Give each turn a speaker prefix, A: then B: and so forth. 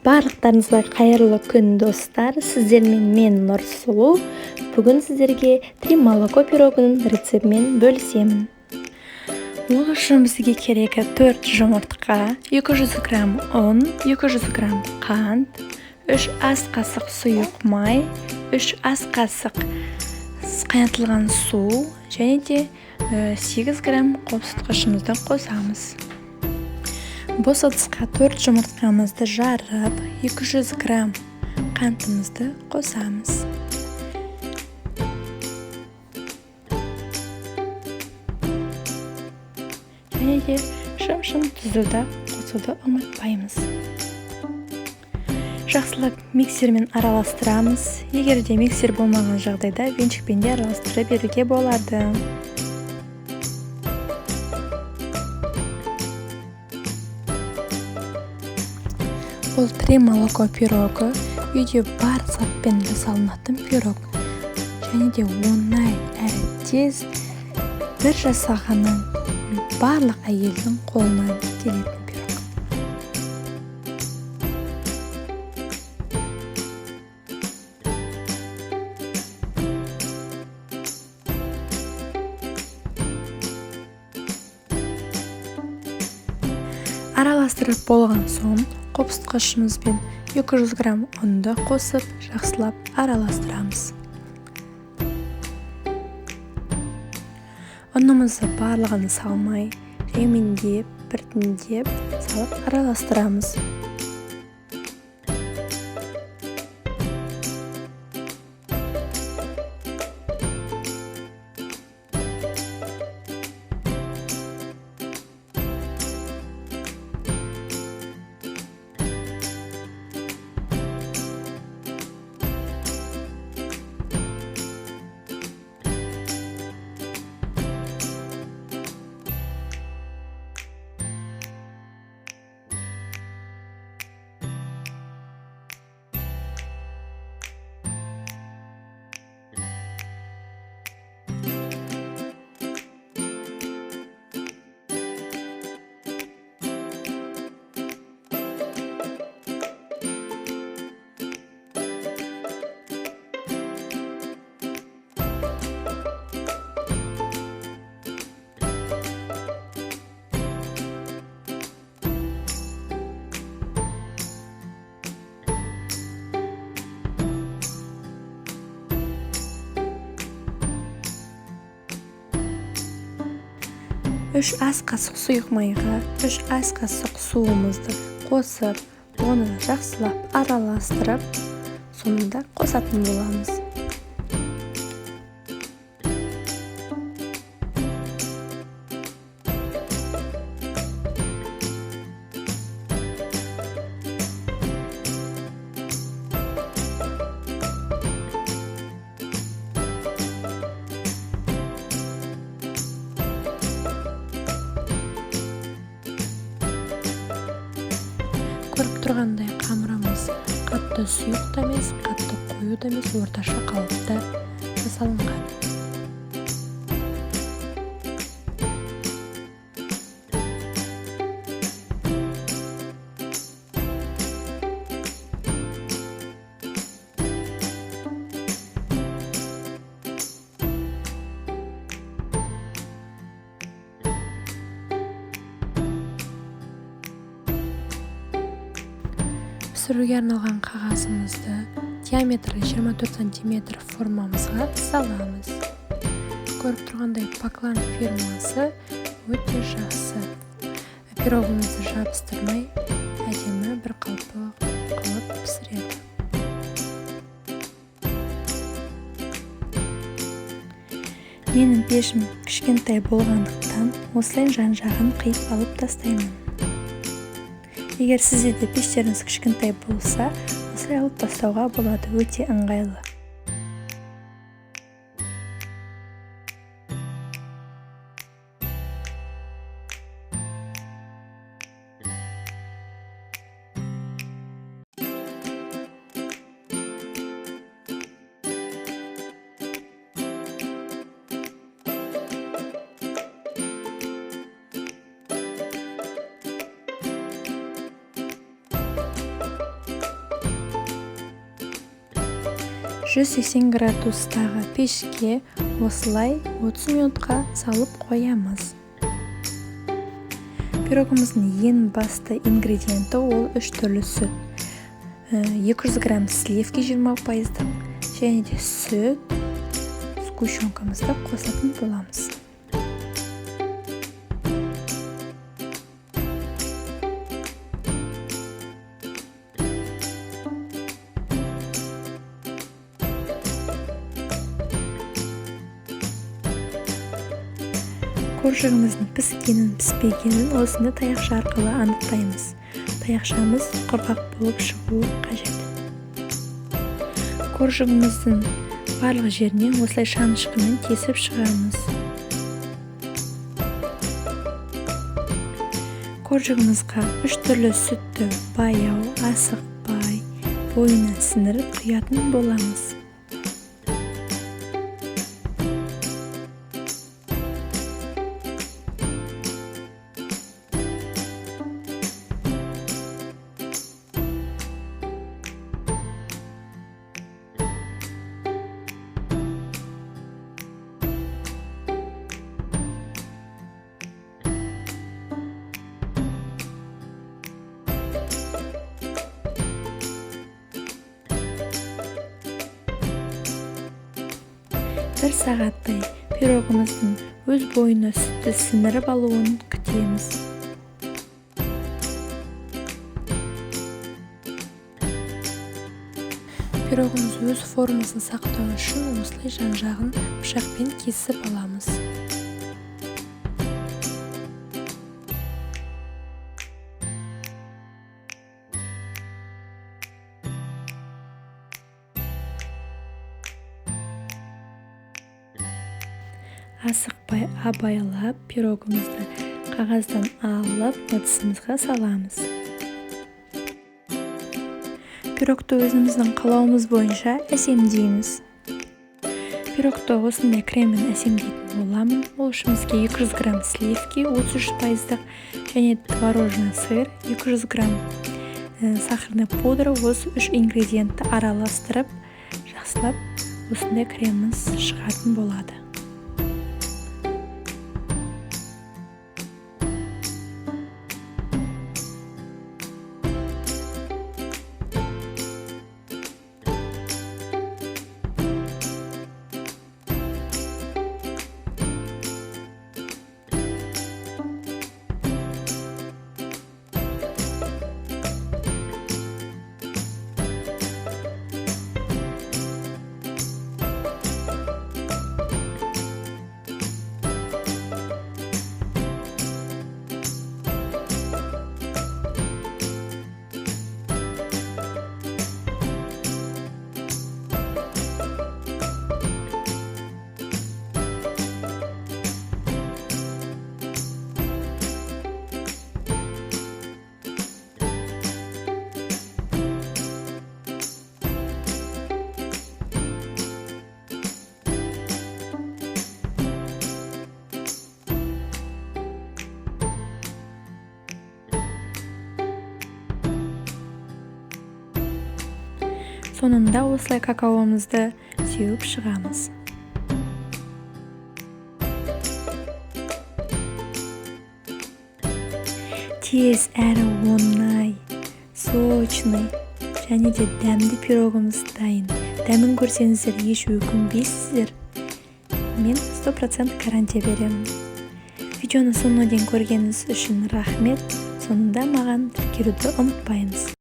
A: Барлықтарыңызға қайырлы күн, достар! Сіздермен мен, Нұрсұлу. Бүгін сіздерге «Три молоко» пирогының рецептімен бөлісемін. Ол үшін бізге керегі 4 жұмыртқа, 200 грамм ұн, 200 грамм қант, 3 ас қасық сұйық май, 3 ас қасық қайнатылған су және де 8 грамм қопсытқышымызды қосамыз. Бос ыдысқа 4 жұмыртқамызды жарып, 200 грамм қантымызды қосамыз. Және де шым-шым тұзды қосуды ұмытпаймыз. Жақсылап миксермен араластырамыз. Егер де миксер болмаған жағдайда, венчикпен де араластыра беруге болады. Бұл «Три молоко» пирогы үйде бар затпен жасалынатын пирог және де оңай әрі тез, бір жасағаннан барлық әйелдің қолынан келетін пирог. Араластырып болған соң, қопсытқышымызбен 200 грамм ұнды қосып, жақсылап араластырамыз. Ұнымызды барлығын салмай, жаймендеп, біртіндеп салып араластырамыз. 3 ас қасық сұйық майға 3 ас қасық суымызды қосып, оны жақсылап араластырып, соңында қосатын боламыз. Көріп тұрғандай, қамырымыз қатты сұйық та емес, қатты қою да емес, орташа қалыпта жасалынған. Пісіруге арналған қағазымызды диаметрі 24 сантиметр формамызға саламыз. Көріп тұрғандай, Паклан фирмасы өте жақсы. Пирогымызды жабыстырмай, әдемі бір қалпы қылып пісіреді. Менің пешім кішкентай болғандықтан, осылай жан-жағын қиып алып тастаймын. Егер сізде де пештеріңіз кішкентай болса, осылай алып тастауға болады, өте ыңғайлы. 180 градустағы пешке осылай 30 минутқа салып қоямыз. Пирогымыздың ең басты ингредиенті ол 3 түрлі сүт. 200 грамм сливки 20%-дық және де сүт, сгущенкамызды қосатын боламыз. Коржигіміздің піскенін, піспегенін осыны таяқша арқылы анықтаймыз. Таяқшамыз құрғақ болып шығуы қажет. Коржигіміздің барлық жерінен осылай шанышқымен тесіп шығамыз. Коржигімізға 3 түрлі сүтті баяу, асықпай, бойына сіңіріп құятын боламыз. Бір сағаттай пирогымыздың өз бойына сүтті сіңіріп алуын күтеміз. Пирогымыз өз формасын сақтау үшін осылай жан-жағын пышақпен кесіп аламыз. Асықпай абайлап пирогымызды қағаздан алып ыдысымызға саламыз. Пирогты өзіміздің қалауымыз бойынша әсемдейміз. Пирогты осындай креммен әсемдейтін боламын. Ол үшін бізге 200 грамм сливки 33%-дық және творожный сыр, 200 грамм сахарный пудра, осы 3 ингредиентті араластырып жақсылап осындай креміміз шығатын болады. Соңында осылай какаомызды сеуіп шығамыз. Тез әрі оңай, сочный және де дәмді пирогымыз дайын. Дәмін көрсеңіздер еш өкінбейсіздер. Мен 100% гарантия беремін. Видеоны соңына дейін көргеніңіз үшін рахмет. Соңында маған тіркелуді ұмытпаңыз.